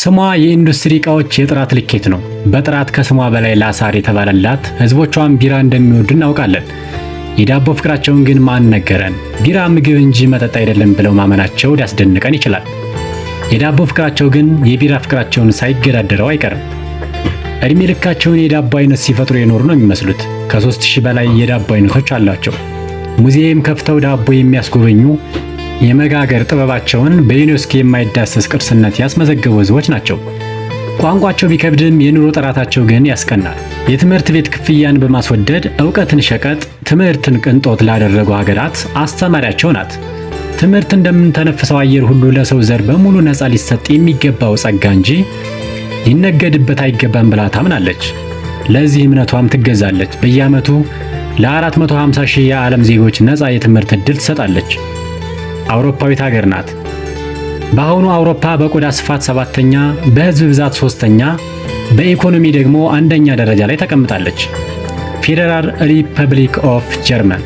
ስሟ የኢንዱስትሪ ዕቃዎች የጥራት ልኬት ነው። በጥራት ከስሟ በላይ ላሳር የተባለላት ሕዝቦቿን ቢራ እንደሚወዱ እናውቃለን። የዳቦ ፍቅራቸውን ግን ማን ነገረን? ቢራ ምግብ እንጂ መጠጥ አይደለም ብለው ማመናቸው ሊያስደንቀን ይችላል። የዳቦ ፍቅራቸው ግን የቢራ ፍቅራቸውን ሳይገዳደረው አይቀርም። እድሜ ልካቸውን የዳቦ አይነት ሲፈጥሩ የኖሩ ነው የሚመስሉት። ከ3000 በላይ የዳቦ አይነቶች አሏቸው። ሙዚየም ከፍተው ዳቦ የሚያስጎበኙ፣ የመጋገር ጥበባቸውን በዩኔስኮ የማይዳሰስ ቅርስነት ያስመዘገቡ ሕዝቦች ናቸው። ቋንቋቸው ቢከብድም የኑሮ ጥራታቸው ግን ያስቀናል። የትምህርት ቤት ክፍያን በማስወደድ እውቀትን ሸቀጥ፣ ትምህርትን ቅንጦት ላደረጉ ሀገራት አስተማሪያቸው ናት። ትምህርት እንደምንተነፍሰው አየር ሁሉ ለሰው ዘር በሙሉ ነፃ ሊሰጥ የሚገባው ጸጋ እንጂ ሊነገድበት አይገባም ብላ ታምናለች። ለዚህ እምነቷም ትገዛለች። በየዓመቱ ለ450 ሺህ የዓለም ዜጎች ነፃ የትምህርት ዕድል ትሰጣለች። አውሮፓዊት ሀገር ናት። በአሁኑ አውሮፓ በቆዳ ስፋት ሰባተኛ፣ በሕዝብ ብዛት ሶስተኛ፣ በኢኮኖሚ ደግሞ አንደኛ ደረጃ ላይ ተቀምጣለች። Federal Republic of German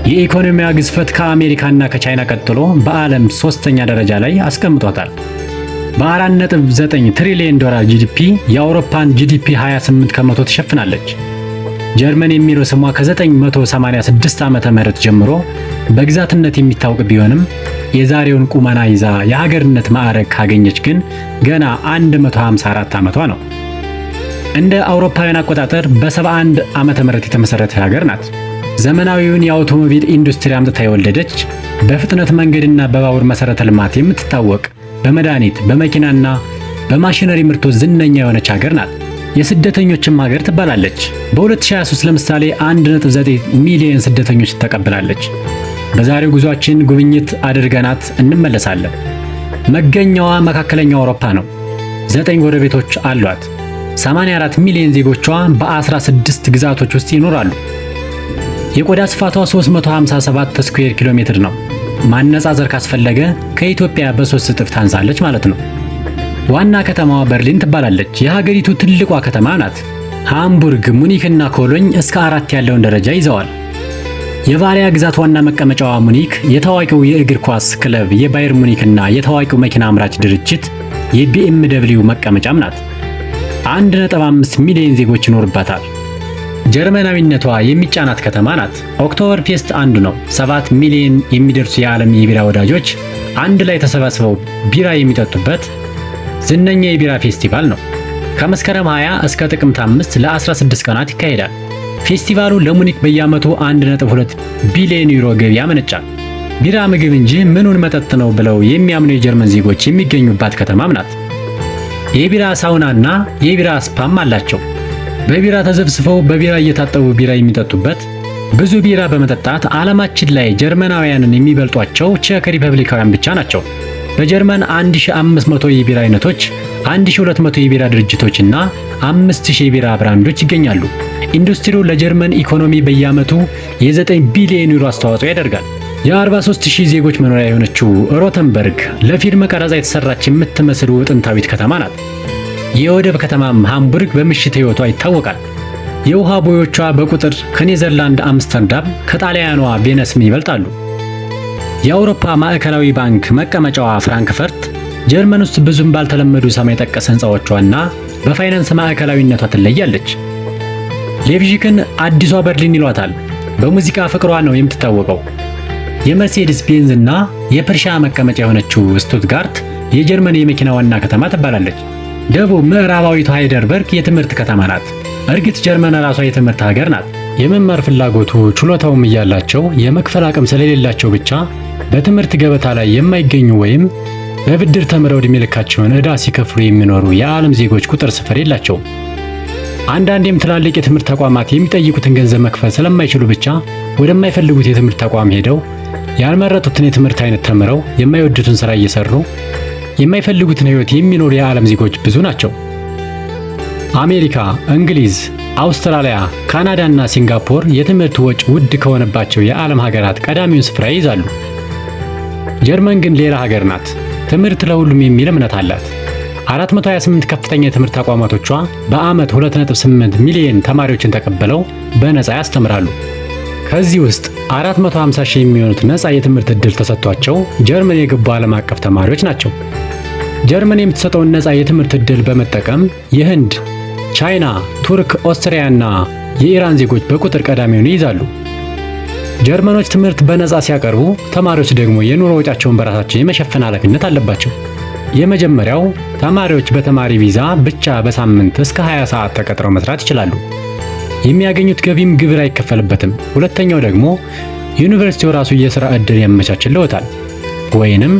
የኢኮኖሚዋ ግዝፈት ከአሜሪካና ከቻይና ቀጥሎ በዓለም ሶስተኛ ደረጃ ላይ አስቀምጧታል። በ4.9 ትሪሊዮን ዶላር GDP የአውሮፓን GDP 28% ትሸፍናለች። ጀርመን የሚለው ስሟ ከ986 ዓመተ ምህረት ጀምሮ በግዛትነት የሚታወቅ ቢሆንም የዛሬውን ቁመና ይዛ የሀገርነት ማዕረግ ካገኘች ግን ገና 154 ዓመቷ ነው። እንደ አውሮፓውያን አቆጣጠር በ71 ዓመተ ምህረት የተመሰረተ ሀገር ናት። ዘመናዊውን የአውቶሞቢል ኢንዱስትሪ አምጥታ የወለደች፣ በፍጥነት መንገድና በባቡር መሰረተ ልማት የምትታወቅ፣ በመድኃኒት፣ በመኪናና በማሽነሪ ምርቶች ዝነኛ የሆነች ሀገር ናት። የስደተኞችም ሀገር ትባላለች። በ2023 ለምሳሌ 1.9 ሚሊዮን ስደተኞች ተቀብላለች። በዛሬው ጉዟችን ጉብኝት አድርገናት እንመለሳለን። መገኛዋ መካከለኛው አውሮፓ ነው። ዘጠኝ ጎረቤቶች አሏት። 84 ሚሊዮን ዜጎቿ በ16 ግዛቶች ውስጥ ይኖራሉ። የቆዳ ስፋቷ 357 ስኩዌር ኪሎ ሜትር ነው። ማነጻጸር ካስፈለገ ከኢትዮጵያ በሶስት እጥፍ ታንሳለች ማለት ነው። ዋና ከተማዋ በርሊን ትባላለች። የሀገሪቱ ትልቋ ከተማ ናት። ሃምቡርግ፣ ሙኒክ እና ኮሎኝ እስከ አራት ያለውን ደረጃ ይዘዋል። የባቫሪያ ግዛት ዋና መቀመጫዋ ሙኒክ የታዋቂው የእግር ኳስ ክለብ የባየር ሙኒክ እና የታዋቂው መኪና አምራች ድርጅት የ BMW መቀመጫም ናት። 1.5 ሚሊዮን ዜጎች ይኖርባታል። ጀርመናዊነቷ የሚጫናት ከተማ ናት። Oktoberfest አንዱ ነው። 7 ሚሊዮን የሚደርሱ የዓለም የቢራ ወዳጆች አንድ ላይ ተሰባስበው ቢራ የሚጠጡበት ዝነኛ የቢራ ፌስቲቫል ነው። ከመስከረም 20 እስከ ጥቅምት 5 ለ16 ቀናት ይካሄዳል። ፌስቲቫሉ ለሙኒክ በየዓመቱ 1.2 ቢሊዮን ዩሮ ገቢ ያመነጫል። ቢራ ምግብ እንጂ ምኑን መጠጥ ነው ብለው የሚያምኑ የጀርመን ዜጎች የሚገኙባት ከተማም ናት። የቢራ ሳውናና የቢራ spa ም አላቸው። በቢራ ተዘፍዝፈው፣ በቢራ እየታጠቡ ቢራ የሚጠጡበት። ብዙ ቢራ በመጠጣት ዓለማችን ላይ ጀርመናውያንን የሚበልጧቸው ቼክ ሪፐብሊካውያን ብቻ ናቸው። በጀርመን 1500 የቢራ አይነቶች፣ 1200 የቢራ ድርጅቶችና 5000 የቢራ ብራንዶች ይገኛሉ። ኢንዱስትሪው ለጀርመን ኢኮኖሚ በየዓመቱ የ9 ቢሊዮን ዩሮ አስተዋጽኦ ያደርጋል። የ43,000 ዜጎች መኖሪያ የሆነችው ሮተንበርግ ለፊልም ቀረጻ የተሰራች የምትመስል ጥንታዊት ከተማ ናት። የወደብ ከተማም ሃምቡርግ በምሽት ሕይወቷ ይታወቃል። የውሃ ቦዮቿ በቁጥር ከኔዘርላንድ አምስተርዳም፣ ከጣሊያኗ ቬነስም ይበልጣሉ። የአውሮፓ ማዕከላዊ ባንክ መቀመጫዋ ፍራንክፈርት ጀርመን ውስጥ ብዙም ባልተለመዱ ሰማይ ጠቀስ ሕንፃዎቿና በፋይናንስ ማዕከላዊነቷ ትለያለች። ሌፕዢግን አዲሷ በርሊን ይሏታል። በሙዚቃ ፍቅሯ ነው የምትታወቀው። የመርሴዲስ ቤንዝ እና የፖርሻ መቀመጫ የሆነችው ስቱትጋርት የጀርመን የመኪና ዋና ከተማ ትባላለች። ደቡብ ምዕራባዊቷ ሃይደልበርግ የትምህርት ከተማ ናት። እርግጥ ጀርመን ራሷ የትምህርት ሀገር ናት። የመማር ፍላጎቱ ችሎታውም እያላቸው የመክፈል አቅም ስለሌላቸው ብቻ በትምህርት ገበታ ላይ የማይገኙ ወይም በብድር ተምረው ዕድሜ ልካቸውን ዕዳ ሲከፍሉ የሚኖሩ የዓለም ዜጎች ቁጥር ስፍር የላቸውም። አንዳንዴም ትላልቅ የትምህርት ተቋማት የሚጠይቁትን ገንዘብ መክፈል ስለማይችሉ ብቻ ወደማይፈልጉት የትምህርት ተቋም ሄደው ያልመረጡትን የትምህርት አይነት ተምረው፣ የማይወዱትን ስራ እየሰሩ፣ የማይፈልጉትን ሕይወት የሚኖሩ የዓለም ዜጎች ብዙ ናቸው። አሜሪካ፣ እንግሊዝ፣ አውስትራሊያ፣ ካናዳ እና ሲንጋፖር የትምህርት ወጪ ውድ ከሆነባቸው የዓለም ሀገራት ቀዳሚውን ስፍራ ይይዛሉ። ጀርመን ግን ሌላ ሀገር ናት። ትምህርት ለሁሉም የሚል እምነት አላት። 428 ከፍተኛ የትምህርት ተቋማቶቿ በዓመት 2.8 ሚሊዮን ተማሪዎችን ተቀብለው በነፃ ያስተምራሉ። ከዚህ ውስጥ 450 ሺህ የሚሆኑት ነፃ የትምህርት ዕድል ተሰጥቷቸው ጀርመን የገቡ ዓለም አቀፍ ተማሪዎች ናቸው። ጀርመን የምትሰጠውን ነፃ የትምህርት ዕድል በመጠቀም የህንድ፣ ቻይና፣ ቱርክ፣ ኦስትሪያና የኢራን ዜጎች በቁጥር ቀዳሚውን ይይዛሉ። ጀርመኖች ትምህርት በነፃ ሲያቀርቡ፣ ተማሪዎች ደግሞ የኑሮ ወጪያቸውን በራሳቸው የመሸፈን ኃላፊነት አለባቸው። የመጀመሪያው፣ ተማሪዎች በተማሪ ቪዛ ብቻ በሳምንት እስከ 20 ሰዓት ተቀጥረው መስራት ይችላሉ። የሚያገኙት ገቢም ግብር አይከፈልበትም። ሁለተኛው ደግሞ ዩኒቨርሲቲው ራሱ የሥራ ዕድል ያመቻችልዎታል። ወይንም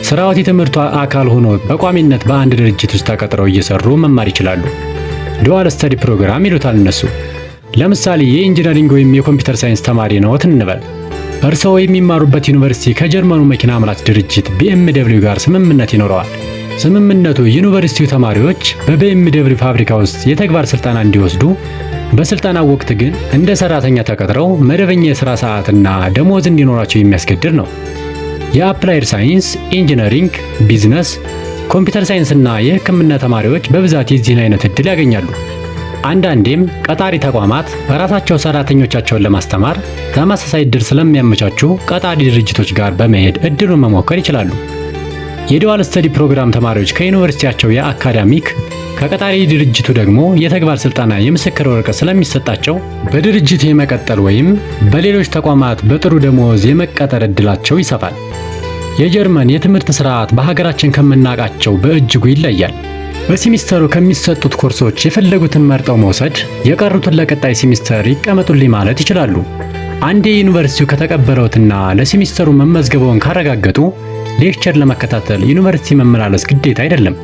ስራዎት የትምህርቱ አካል ሆኖ በቋሚነት በአንድ ድርጅት ውስጥ ተቀጥረው እየሰሩ መማር ይችላሉ። Dual study program ይሉታል እነሱ። ለምሳሌ የ engineering ወይም የ computer science ተማሪ ነዎት እንበል። እርስዎ የሚማሩበት ዩኒቨርሲቲ ከጀርመኑ መኪና አምራች ድርጅት BMW ጋር ስምምነት ይኖረዋል። ስምምነቱ ዩኒቨርሲቲው ተማሪዎች በ BMW ፋብሪካ ውስጥ የተግባር ስልጠና እንዲወስዱ፣ በስልጠናው ወቅት ግን እንደ ሰራተኛ ተቀጥረው መደበኛ የሥራ ሰዓትና ደሞዝ እንዲኖራቸው የሚያስገድድ ነው። የ applied science፣ engineering፣ business፣ computer science እና የሕክምና ተማሪዎች በብዛት የዚህን አይነት እድል ያገኛሉ። አንዳንዴም ቀጣሪ ተቋማት በራሳቸው ሰራተኞቻቸውን ለማስተማር ተመሳሳይ እድል ስለሚያመቻቹ ቀጣሪ ድርጅቶች ጋር በመሄድ እድሉን መሞከር ይችላሉ። የ dual study program ተማሪዎች ከዩኒቨርሲቲያቸው የ academic፣ ከቀጣሪ ድርጅቱ ደግሞ የተግባር ስልጠና የምስክር ወረቀት ስለሚሰጣቸው በድርጅት የመቀጠል ወይም በሌሎች ተቋማት በጥሩ ደሞዝ የመቀጠር እድላቸው ይሰፋል። የጀርመን የትምህርት ስርዓት በሀገራችን ከምናውቃቸው በእጅጉ ይለያል። በሴሚስተሩ ከሚሰጡት ኮርሶች የፈለጉትን መርጠው መውሰድ፣ የቀሩትን ለቀጣይ ሴሚስተር ይቀመጡልኝ ማለት ይችላሉ። አንዴ ዩኒቨርሲቲው ከተቀበለውትና ለሴሚስተሩ መመዝገበውን ካረጋገጡ lecture ለመከታተል ዩኒቨርሲቲ መመላለስ ግዴታ አይደለም።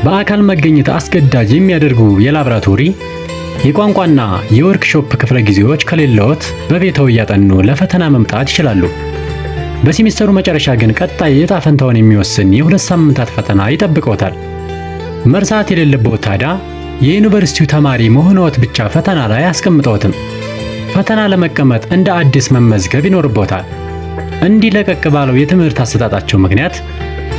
በአካል መገኘት አስገዳጅ የሚያደርጉ የላብራቶሪ፣ የቋንቋና የወርክሾፕ ክፍለ ጊዜዎች ከሌለዎት በቤተው እያጠኑ ለፈተና መምጣት ይችላሉ። በሴሚስተሩ መጨረሻ ግን ቀጣይ የዕጣ ፈንታውን የሚወስን የ2 ሳምንታት ፈተና ይጠብቅዎታል። መርሳት የሌለብዎት ታዲያ የዩኒቨርሲቲው ተማሪ መሆንዎት ብቻ ፈተና ላይ አያስቀምጠዎትም። ፈተና ለመቀመጥ እንደ አዲስ መመዝገብ ይኖርብዎታል። እንዲህ ለቀቅ ባለው የትምህርት አሰጣጣቸው ምክንያት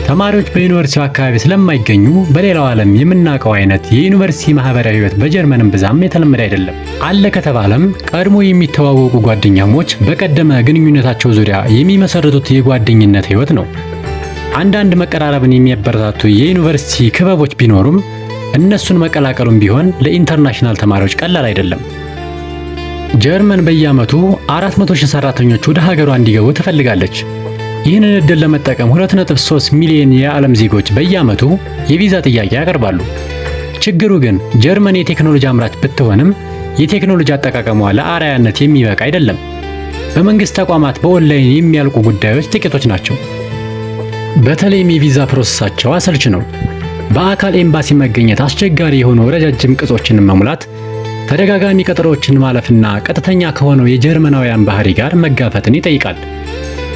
ተማሪዎች በዩኒቨርሲቲው አካባቢ ስለማይገኙ በሌላው ዓለም የምናውቀው አይነት የዩኒቨርሲቲ ማህበራዊ ህይወት በጀርመንም ብዙም የተለመደ አይደለም። አለ ከተባለም ቀድሞ የሚተዋወቁ ጓደኛሞች በቀደመ ግንኙነታቸው ዙሪያ የሚመሰርቱት የጓደኝነት ህይወት ነው። አንዳንድ መቀራረብን የሚያበረታቱ የዩኒቨርሲቲ ክበቦች ቢኖሩም እነሱን መቀላቀሉም ቢሆን ለ international ተማሪዎች ቀላል አይደለም። ጀርመን በየዓመቱ 400 ሺህ ሰራተኞች ወደ ሀገሯ እንዲገቡ ትፈልጋለች። ይህንን እድል ለመጠቀም 2.3 ሚሊዮን የዓለም ዜጎች በየዓመቱ የቪዛ ጥያቄ ያቀርባሉ። ችግሩ ግን ጀርመን የቴክኖሎጂ አምራች ብትሆንም የቴክኖሎጂ አጠቃቀሟ ለአርአያነት የሚበቃ አይደለም። በመንግስት ተቋማት በኦንላይን የሚያልቁ ጉዳዮች ጥቂቶች ናቸው። በተለይም የቪዛ process ኣቸው አሰልች ነው። በአካል ኤምባሲ መገኘት፣ አስቸጋሪ የሆኑ ረጃጅም ቅጾችን መሙላት፣ ተደጋጋሚ ቀጠሮዎችን ማለፍና ቀጥተኛ ከሆነው የጀርመናውያን ባህሪ ጋር መጋፈጥን ይጠይቃል።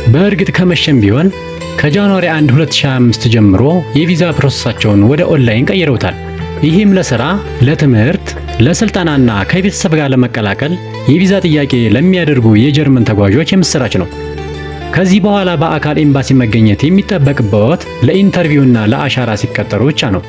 በእርግጥ ከመሸም ቢሆን ከ January 1 2025 ጀምሮ የቪዛ process ኣቸውን ወደ ኦንላይን ቀይረውታል። ይህም ለስራ፣ ለትምህርት፣ ለስልጠናና ከቤተሰብ ጋር ለመቀላቀል የቪዛ ጥያቄ ለሚያደርጉ የጀርመን ተጓዦች የምስራች ነው። ከዚህ በኋላ በአካል ኤምባሲ መገኘት የሚጠበቅበት ለ interview ና ለአሻራ ሲቀጠሩ ብቻ ነው።